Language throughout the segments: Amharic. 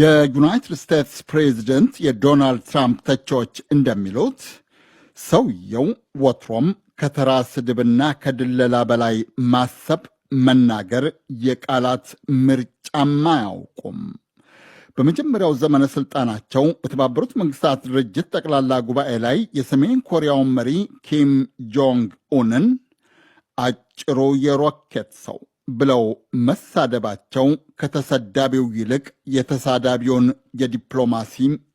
የዩናይትድ ስቴትስ ፕሬዚደንት የዶናልድ ትራምፕ ተቺዎች እንደሚሉት ሰውየው ወትሮም ከተራ ስድብና ከድለላ በላይ ማሰብ፣ መናገር፣ የቃላት ምርጫም አያውቁም። በመጀመሪያው ዘመነ ሥልጣናቸው በተባበሩት መንግስታት ድርጅት ጠቅላላ ጉባኤ ላይ የሰሜን ኮሪያውን መሪ ኪም ጆንግ ኡንን አጭሩ የሮኬት ሰው ብለው መሳደባቸው ከተሰዳቢው ይልቅ የተሳዳቢውን የዲፕሎማሲ፣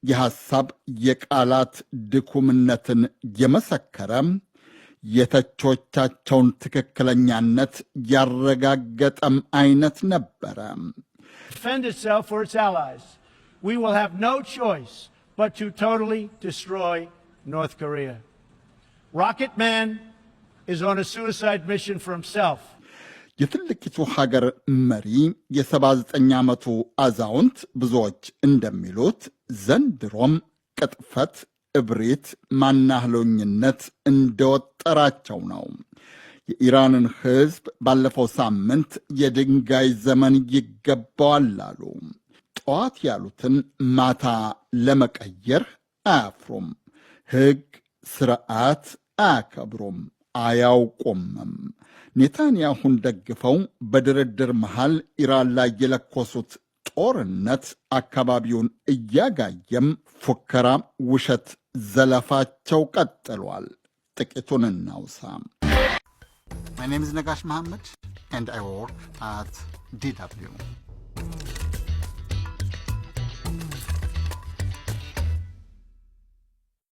የሐሳብ፣ የቃላት ድኩምነትን የመሰከረ፣ የተቾቻቸውን ትክክለኛነት ያረጋገጠም አይነት ነበረ። Defend itself or its allies. We will have no choice but to totally destroy North Korea. Rocket Man is on a suicide mission for himself. የትልቂቱ ሀገር መሪ የ79 ዓመቱ አዛውንት ብዙዎች እንደሚሉት ዘንድሮም ቅጥፈት፣ እብሪት፣ ማናህሎኝነት እንደወጠራቸው ነው። የኢራንን ሕዝብ ባለፈው ሳምንት የድንጋይ ዘመን ይገባዋል አሉ። ጠዋት ያሉትን ማታ ለመቀየር አያፍሩም። ሕግ ስርዓት አያከብሩም፣ አያውቁምም። ኔታንያሁን ደግፈው በድርድር መሃል ኢራን ላይ የለኮሱት ጦርነት አካባቢውን እያጋየም ፉከራ፣ ውሸት፣ ዘለፋቸው ቀጥሏል። ጥቂቱን እናውሳ። My name is Negash Mohammed and I work at DW.